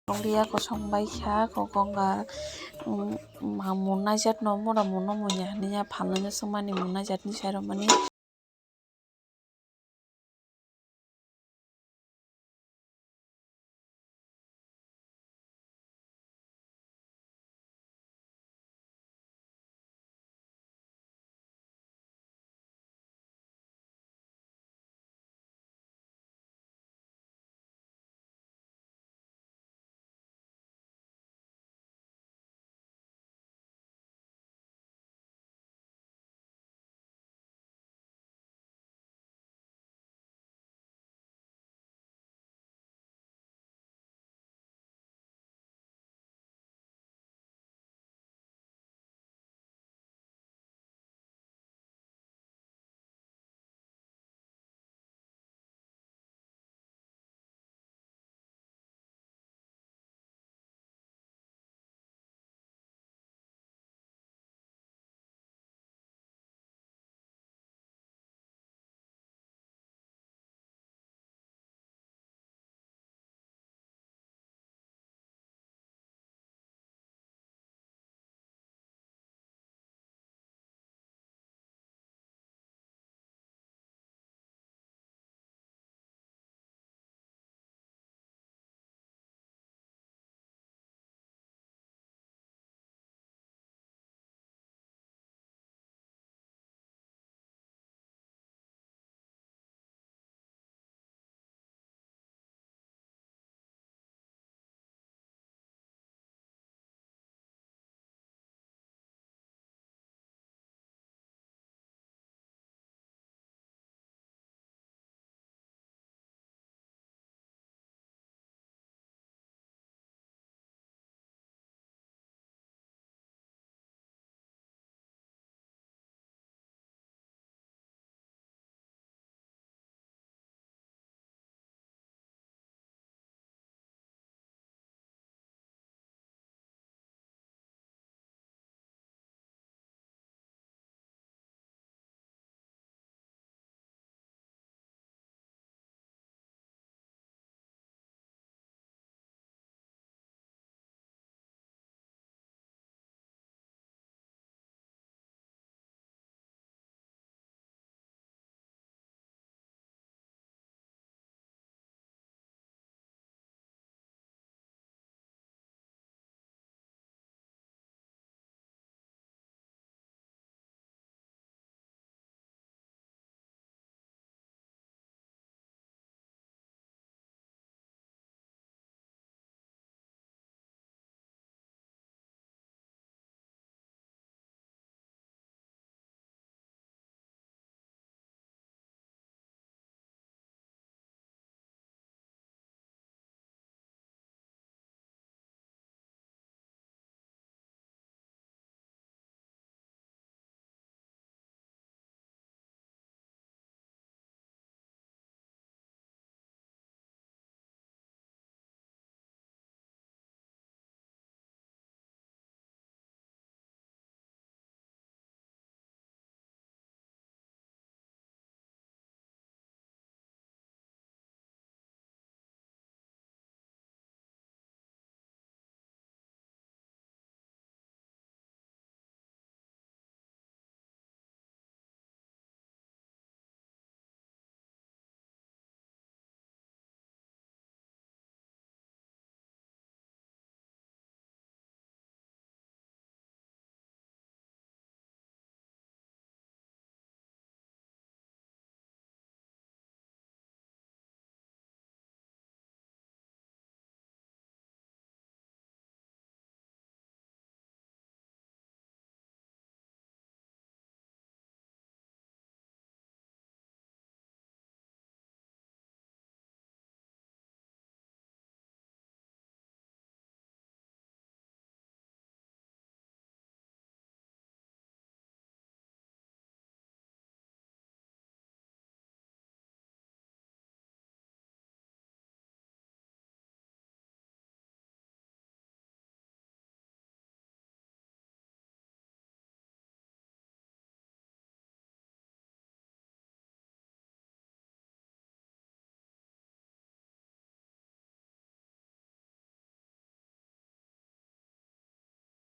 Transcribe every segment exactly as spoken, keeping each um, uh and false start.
Tonglia kosong bai kha, kok wngkha, um, ma-, mung naijak no, mura mung no muya hinui ya, phalnai no swngmani mung naijak ni sai rw mani.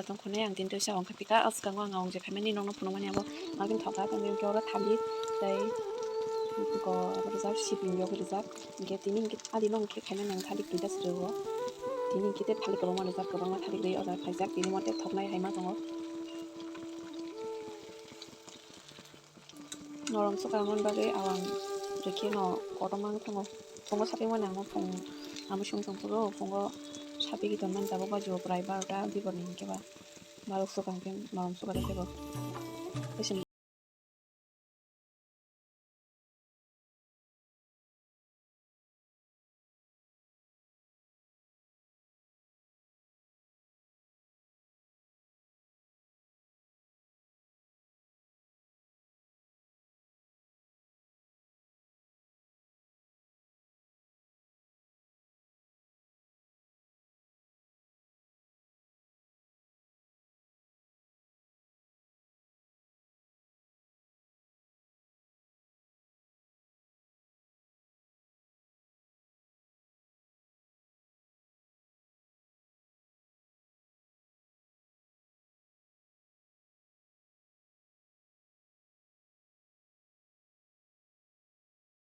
Tong khonai ang tini twisa ongkha pika, aswkango ang ongje khaimani nokno phunukmani abo magin thokha, tongwi hwnkhe oro thalik tei go abo rijak, sibing yogwi rijak, hwnkhe tini hwnkhe alino hwnkhe khaimani ang thalik duita se rwo, tini hwnkhe tei thalik kwbangma rijak, kwbangma thalik rwi order khaijak, tini mote thoknai hai ma tongo. Norom swkang mani bagwi awang rikhe no kotorma wng thango. Phungo sapimani ang phung amo song song phuru phungo sapigwi tonmani tabuk baji o prai barota biboni hinkhe ba barok swkang khe norom swkang khe bo. Tei chwng